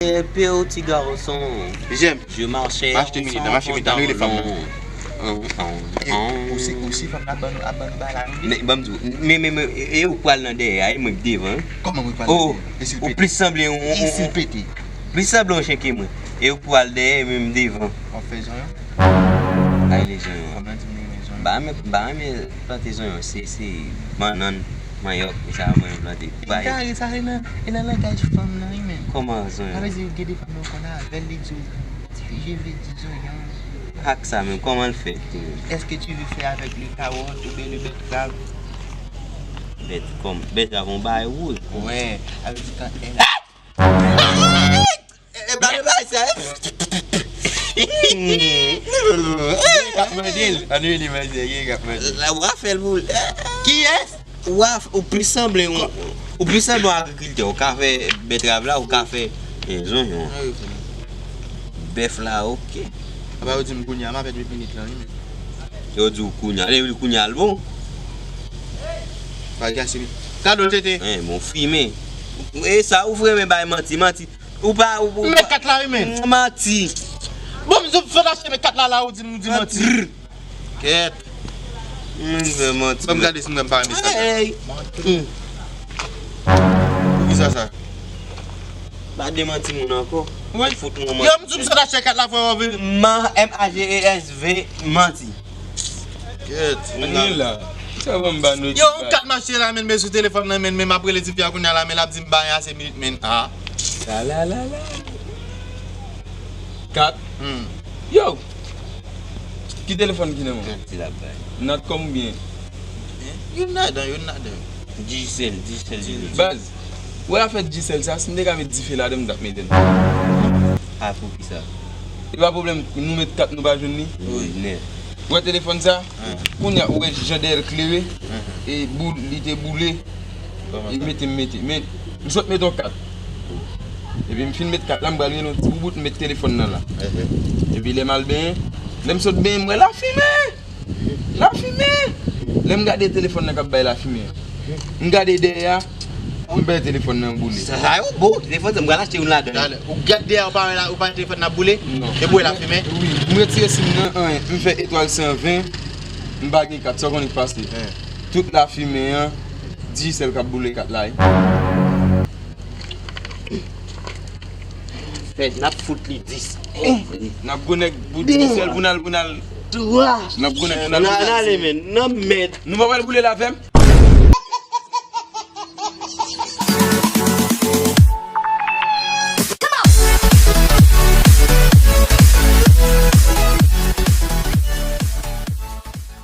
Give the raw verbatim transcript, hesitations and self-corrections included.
Pè, pè, ti gason. J'aime. Je marche. Mache minit, mache minit, ann rele fanm nan. E, ou si, ou si fanm nan ap ban nou, ap ban nou bagay la, nou vin. Men, ban m di w, men, men, men, e, e ou pral nan dèyè a, e mwen k devan, wi. Kòman mwen pral nan dèyè? E si l pete? Ou plis sanble yon, e si l pete? Plis sanble yon chen ke mwen. E ou pral dèyè, e mwen m devan. W ap fè zonyon? Ay, le zonyon. Fanm nan di m li renmen zonyon. M pa renmen, m pa renmen plante zonyon. Se, se bannann, manyòk, e sa mwen plante. Bay. Kare sa, e nan, e nan langaj fanm nan, wi, menm. Kòman zonyon? Sa vle di, gen de fanm nan ou konn avè l, li di w, je veux du zonyon. Ak sa menm, kòman l fèt? Est-ce que tu veux faire avec le carotte ou bien le betterave? Bèt, kòm, bèt avon bay wouj. Wè, sa vle di kan èl. E, e, ba, ba, sa. K ap mande l. Ann rele manzè, gen k ap mande l. La, w a fè l pou l. Kiyès? W a, ou plis sanble yon, ou plis sanble yon agrikiltè. Ou ka fè bètrav la, ou ka fè, e, zonyon. Bèf la, oke. Apa yo di m kounye a, m a pèdi minit lan, wi, men. Yo di w kounye a, yo di w kounye a l bon. Pa gase minit. Kado tete. E, bon, fimen. E sa, ou vremen bay manti, manti. Ou pa, ou, ou. Met kat la, wi, men. Manti. Bon, m di w fò n achte met kat la, la, ou di m, ou di manti. Kèt. Mwen fè manti. Ban m gade si mwen m pa renmen sa. Hey. Pou ki sa sa? Pa demanti moun ankò. Wi. Fout mwen manti. Yo, m di w m sot achte kat la, frè, w vin. Ma, M A G E S V, manti. Kèt. Ann la. Sa ban m ba nou. Yo, yon kat mache la, men, men sou telefòn nan, men, men m ap rele tifi a kounye a la, men l ap di m bay ase minit, men, a. La, la, la, la. Kat. Hmm. Yo! Ki telefòn ki nan men w? Kat ti la bay. Natcom oubyen? Youn ladan, youn ladan. Digicel, Digicel, Digicel. Baz, wè afè Digicel sa, si m te ka met dife ladan, m t ap mete l. A, pou ki sa? E pa pwoblèm, nou met kat nou pa jwenn li. Wi, nèt. Ou wè telefòn sa? Kounye a, ou wè jan dèyè l klere? E boul, li te boule. Li mete, m mete. Men, m sot met yon kat. Epi m fin met kat la, m pral rele yon ti boubout, m met telefòn nan la. Epi lè m al benyen, lè m sot benyen, m wè lafimen! Lafimen! Lè m gade telefòn nan k ap bay lafimen an. M gade dèyè a, m wè telefòn nan boule. Sa, sa yo bon, telefòn sa, m pral achte youn ladan. Talè, ou gade dèyè a, ou pa wè la, ou pa wè telefòn nan ap boule? Non. Epi w wè lafimen? Wi, m retire sim nan, anyen, m fè etwal san ven, m pa gen kat, sa w konnen k pase. Tout lafimen an, Digicel k ap boule kat la, wi. Fè, n ap fout li dis. N ap gwo nèg pou Digicel pou n al, pou n al. Twa. N ap gwo nèg pou n al. N ale, men, nan mèd. Nou pa pral boule l avè m?